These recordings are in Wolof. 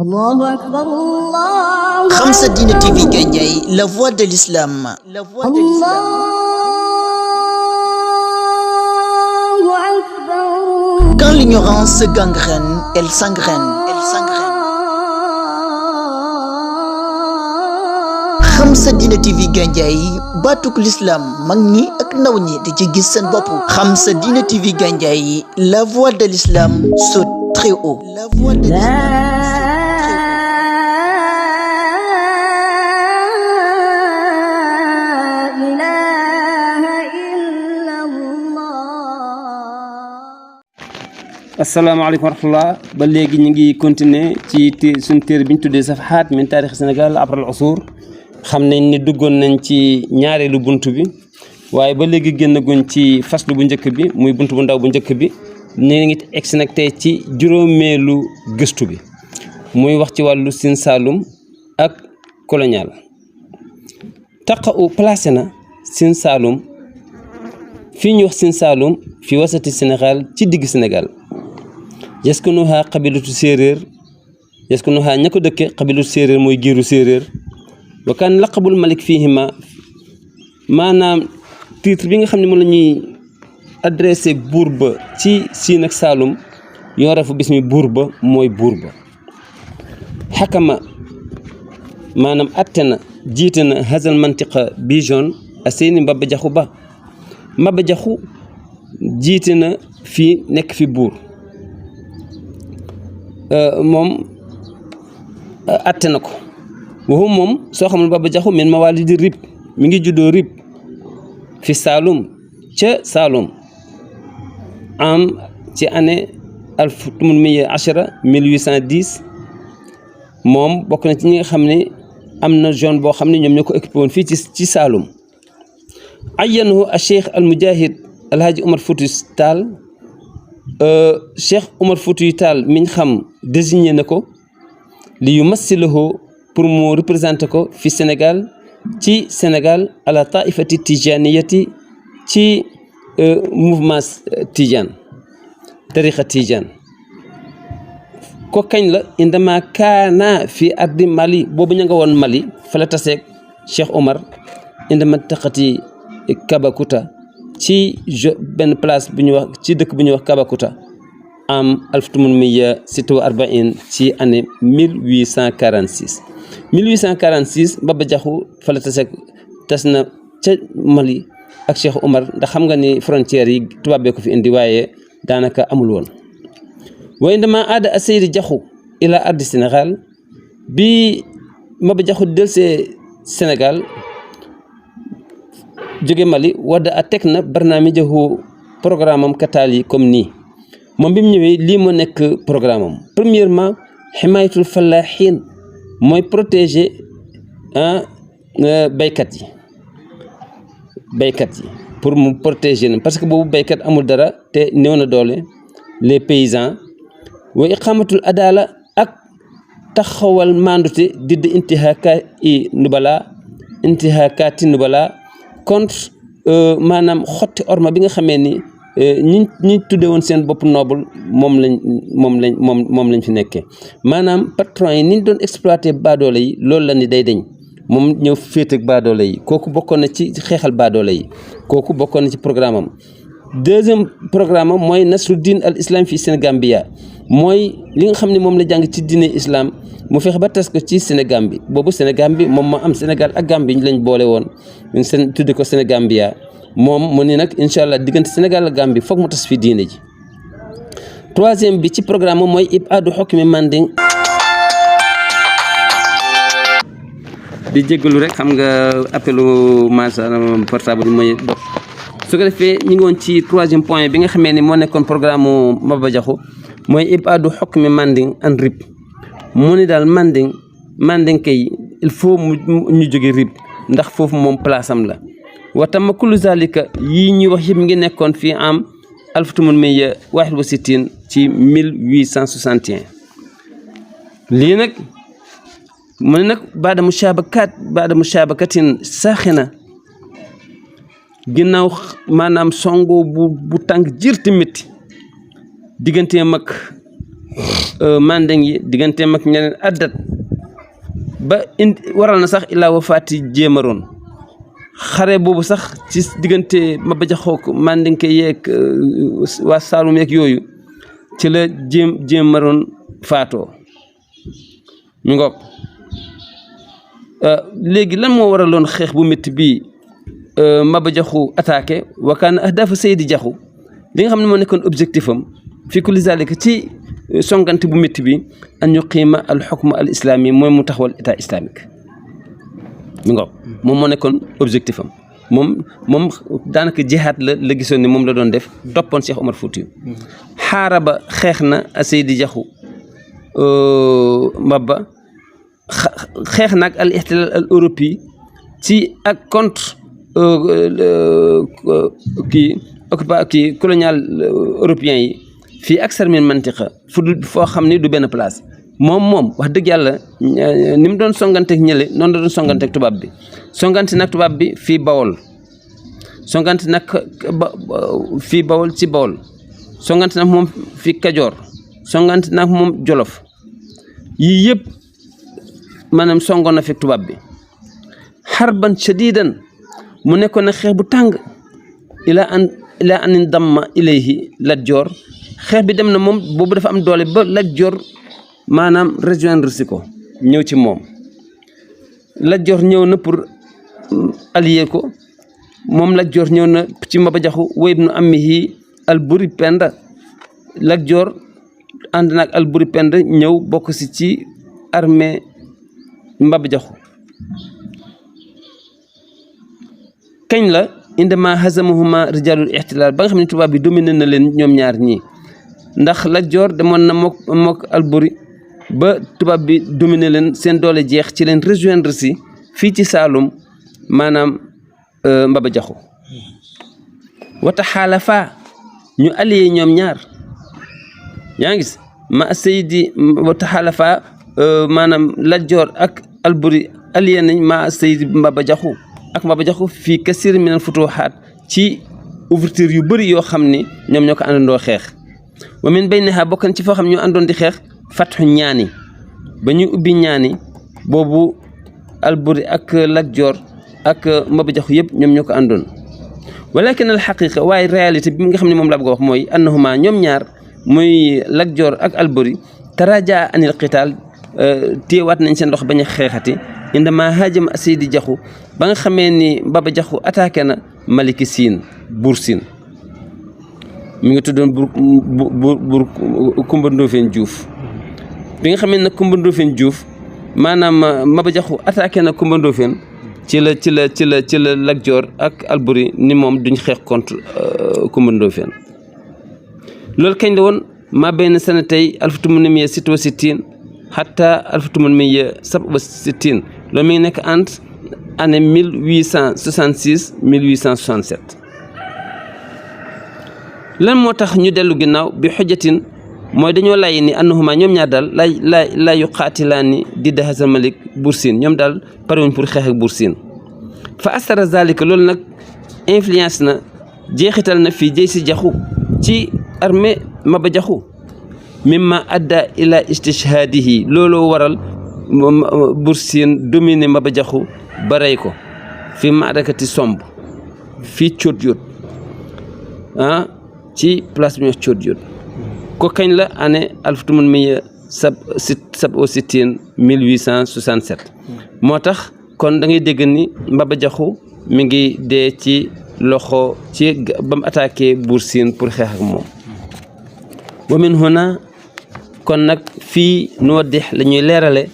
الله أكبر الله Khamsa Dine TV Gandiaye, la voix de l'islam. La voix de l'islam. الله أكبر. Quand l'ignorance gangrène, elle s'engraine. Elle s'engraine. Khamsa Dine TV Gandiaye, batuk l'islam, mag ñi ak ndaw ñi di ci gis seen bopp. Khamsa Dine TV Gandiaye, la voix de l'islam saute très haut. La voix de l'islam. asalaamaaleykum wa rahmatullah ba léegi ñu ngi continuer ci suñu téere bi ñu tuddee Safhaat min taarix Sénégal abra al usur xam nañ ni duggoon nañ ci ñaareelu bunt bi waaye ba léegi génnaguñ ci faslu bu njëkk bi muy bunt bu ndaw bu njëkk bi ñu ngi egsi nag tey ci juróomeelu gëstu bi muy wax ci wàllu Sine Saloum ak colonial taqa'u placé na Sine Saloum fii ñu wax Sine Saloum fi wasati Sénégal ci digg Sénégal yaskunuha qabilatu séeréer yaskunuha ña ko dëkke qabilatu séeréer mooy giiru séeréer wa kaan laqabul malik fihima maanaam titre bi nga xam ne moom la ñuy adressé buur ba ci Siin ak Saalum yoorefu bismi buur ba mooy buur ba xakama maanaam atte na jiite na hazal mantiqa bi zone a seeni Mbaba Jaxu Ba Mbaba Jaxu jiite na fii nekk fi buur moom atte na ko waxum moom soo xamul Mbaba Jaxu min mawaalidi Rib mi ngi juddoo Rib fi Saalum ca Saalum am ci année 1810 moom bokk na ci ñi nga xam ne am na zone boo xam ne ñoom ñoo ko occupé woon fii ci Saalum ayyanahu a Cheikh al Mujahid Alhaji Omar Fouti Tall Cheikh Omar Fouti Tall miñ xam désigné na ko li yu massilahu pour mu représenter ko fi Sénégal ci Sénégal ala taifati tijaniyati ci mouvement tijan tariqa tijan ko kañ la indama kaana fi ardi Mali boobu ña nga woon Mali fa la taseeg Cheikh Omar indama taqati Kabakuta ci benn place bu ñuy wax ci dëkk bu ñuy wax Kabakuta am 1846 ci année 1846 Mbaba Jaxu fa la tas na ca Mali ak Cheikh Omar ndax xam nga ni frontières yi tubaab bee ko fi indi waaye daanaka amul woon waaye dama aada a Seydi Jaxu ila ardi Sénégal bi Mbaba Jaxu delsee Sénégal jóge Mali wadda a teg na barnaamijahu programme am kataal yi comme nii moom bi mu ñëwee lii moo nekk programme am premièrement himayatul fallahin mooy protéger baykat yi pour mu protéger na parce que boobu baykat amul dara te néew na doole les paysans wa iqamatul adala ak taxawal mandute didd intihakaati nubala contre maanaam xotti orma bi nga xamee ni ñi tudde woon seen bopp noble moom lañ fi nekkee maanaam patron yi ni ñu doon exploité baadoole yi loolu la ni day deñ moom ñëw féete ak baadoole yi kooku bokkoon na ci xeexal baadoole yi kooku bokkoon na ci programme am deuxième programme am mooy Nasruddin al islam fii Sénégambia mooy li nga xam ne moom la jàng ci diine islam mu fexe ba tas ko ci Sénégambie boobu Sénégambie moom moo am Sénégal ak Gambie lañ boole woon ñu seen tudde ko Sénégambia moom mu ni nag incha allah diggante Sénégal ak Gambie foog mu tas fi diine ji troisième bi ci programme mooy ibadu hukmi Manding di jéggalu rek xam nga appelu maanaam portable bi mooy dox su ko defee ñu ngi woon ci troisième point bi nga xamee ni moo nekkoon programme mu Mbaba Jaxu mooy ibadu hukmi Manding and Rib mu ni daal Manding kay il faut ñu jóge Rib ndax foofu moom place am la watama kullu zalika yii ñuy wax yëpp ngi nekkoon fii am 1861 ci 1861 lii nag mu ne nag baada mushabakatin saaxina ginnaaw maanaam songo bu tàng jir te métti digganteem ak mandeng yi digganteem ak ñeneen addat ba waral na sax ilaa wafaati jéemaroon xare boobu sax ci diggante Maba Jaxu ak mandinke yeeg waa Saalum yeeg yooyu ci la jéemaroon faatoo ñu ngoog léegi lan moo waraloon xeex bu métti bii Maba Jaxu attaqué wa kaana ahdafa Seydi Jaxu li nga xam ne moo nekkoon objectif am fi kulli zalika ci songante bu métti bi an yuqiima al xukma al islami mooy mu taxawal état islamique mi ngoog moom moo nekkoon objectif am moom daanaka jihaad la gisoon ni moom la doon def toppoon Cheikh Omar Foutiyou xaaraba xeex na a Seydi Jaxu Maba xeex nag al ihtilal al européen ci ak contre kii colonial européen yi fii aksar min mantiqa fu dul foo xam ni du benn place moom wax dëgg yàlla ni mu doon songanteeg ñële noonu la doon songanteeg tubaab bi songante nag tubaab bi fii Bawol songante nag fii Bawol ci Bawol songante nag moom fii Kajoor songante nag moom Jolof yii yëpp maanaam songoon na fi tubaab bi xarban shadidan mu nekkoon na xeex bu tàng ilaa an damma ilayhi Lat Joor xeex bi dem na moom boobu dafa am doole ba Lat Joor maanaam rejoindre si ko ñëw ci moom Lat Joor ñëw na pour allier ko moom Lat Joor ñëw na ci Maba Jaxu wa ibnu ammihi Alburi Penda Lat Joor ànd naag Alburi Penda ñëw bokk si ci armée Maba Jaxu kañ la indama hazamahuma rijalul ihtilal ba nga xam ne tubaab bi dominé na leen ñoom ñaar ñii ndax Lat Joor demoon na mook Alburi ba tubaab bi dominé leen seen doole jeex ci leen rejoindre si fii ci Saalum maanaam Maba Jaxu wata xaalafa ñu allié ñoom ñaar yaa ngi gis ma Seydi wata xaalafa maanaam Lat Joor ak Alburi allié nañ ma Seydi Maba Jaxu ak Maba Jaxu fii kasir min al futuhaat ci ouverture yu bëri yoo xam ni ñoom ñoo ko àndandoo xeex wa min bayniha bokk na ci foo xam ñoo àndoon di xeex fatxu ñaani ba ñuy ubbi ñaani boobu Alburi ak Lat Joor ak Maba Jaxu yëpp ñoom ñoo ko àndoon walakin al xaqiqa waaye réalité bi nga xam ne moom laa bëgg a wax mooy annahuma ñoom ñaar muy Lat Joor ak Alburi taraja anil qital téewaat nañ seen loxo bañ a xeexati indama haajama Seydi Jaxu ba nga xamee ni Maba Jaxu attaqué na Maliki Siin buur Siin mi ngi tuddoon buur Kumba Ndoofeen Juuf bi nga xamee nag Kumba Ndoofeen Juuf maanaam Maba Jaxu attaqué na Kumba Ndoofeen ci la Lat Joor ak Alburi ni moom duñ xeex contre Kumba Ndoofeen loolu kañ la woon maa bayna sanatay 1866 hatta 1867 loolu mi ngi nekk entre année 1866 1867 lan moo tax ñu dellu ginnaaw bi xujjatin mooy dañoo lay ni annahuma ñoom ñaar daal laa yu qaatilaani didda Hassan Malik Buur Siin ñoom daal parewuñ pour xeex ak Buur Siin fa asara zalika loolu nag influence na jeexital na fii jëy si Jaxu ci armée Maba Jaxu mimma adda ila istishhaadihi looloo waral Buur Siin dominé Maba Jaxu ba rey ko fi maarakati somb fii Cóot-Yóot ci place bi ñu wax Cóot-Yóot ko kañ la année 1867 moo tax kon da ngay dégg ni Maba Jaxu mi ngi dee ci loxo ci ba mu attaqué Buur Siin pour xeex ak moom wa min huna kon nag fii nu waddix la ñuy leerale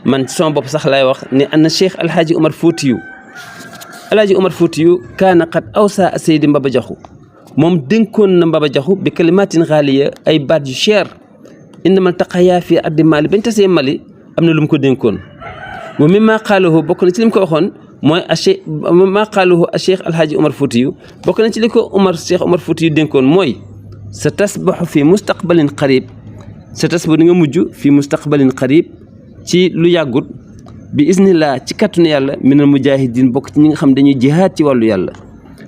man ci sama bopp sax laay wax ne anna Cheikh Alhaaji Omar Foutiyou kaana qad awsa a Seydi Maba Jaxu moom dénkoon na Maba Jaxu bi kalimatin xaaliya ay baat yu cher indamal taqaya fii ardi Mali bañ tasee Mali am na lu mu ko dénkoon wa mimma qaalahu bokk na ci li mu ko waxoon mooy mimma qaalahu a Cheikh Alhaaji Omar Foutiyou bokk na ci li ko Cheikh Omar Foutiyou dénkoon mooy sa tasbaxu fi mustaqbalin qarib sa tasbaxu di nga mujj fi mustaqbalin qarib ci lu yàggut bi iznillah ci kàttanu yàlla minal mujahidin bokk ci ñi nga xam dañuy jihaad ci wàllu yàlla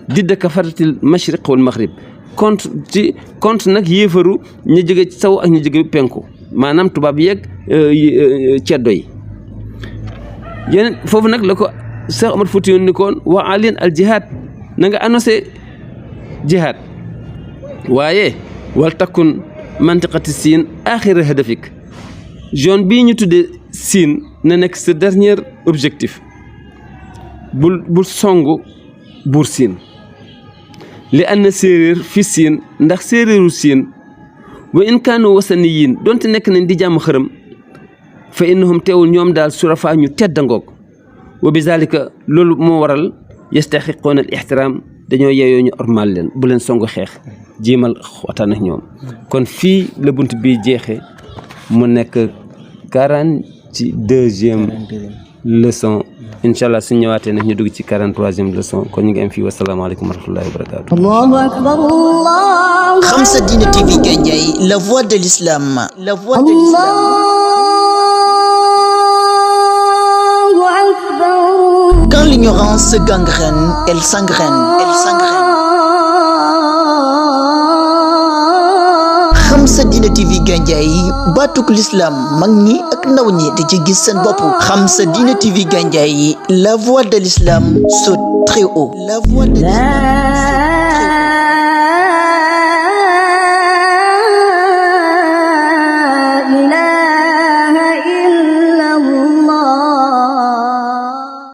didda kafaratil mashriq wal maghrib contre nag yéefaru ñu jóge ci saw ak ñu jóge penku maanaam tubaab yeeg ceddo yi yeneen foofu nag la ko Cheikh Omar Fouti yoon ni koon wa alin al jihad na nga annoncé jihad waaye wal takkun mantiqati siin axira hadafik zone bii ñu tuddee siin na nekk sa dernier objectif bul songu buur siin li anna séeréer fi siin ndax séeréeru siin wa in kaanu wasaniyin donte nekk nañ di jàmm xërëm fa innahum teewul ñoom daal surafa ñu tedda ngoog wa bi zalika loolu moo waral yastaxiqoon al ixtiraam dañoo yeeyoo ñu ormal leen bu leen songu xeex jéemal waxtaan ak ñoom kon fii la bunt bi jeexe mu nekk 42e leçon incha allah su ñëwaatee nag ñu dugg ci 43e leçon kon ñu ngi am fii wasalaamaaleykum wa rahmatullahi wa barakatu Allahu akbar Allah. xam sa diine TV Gandiaye la voix de l'islam la voix de l'islam Allahu akbar. quand l'ignorance se gangrène elle s'engraine xam sa diine TV Gandiaye baatuk l'islam mag ñi ak ndaw ñi di ci gis seen bopp xam sa diine TV Gandiaye la voix de l'islam saute très haut la voix de l'islam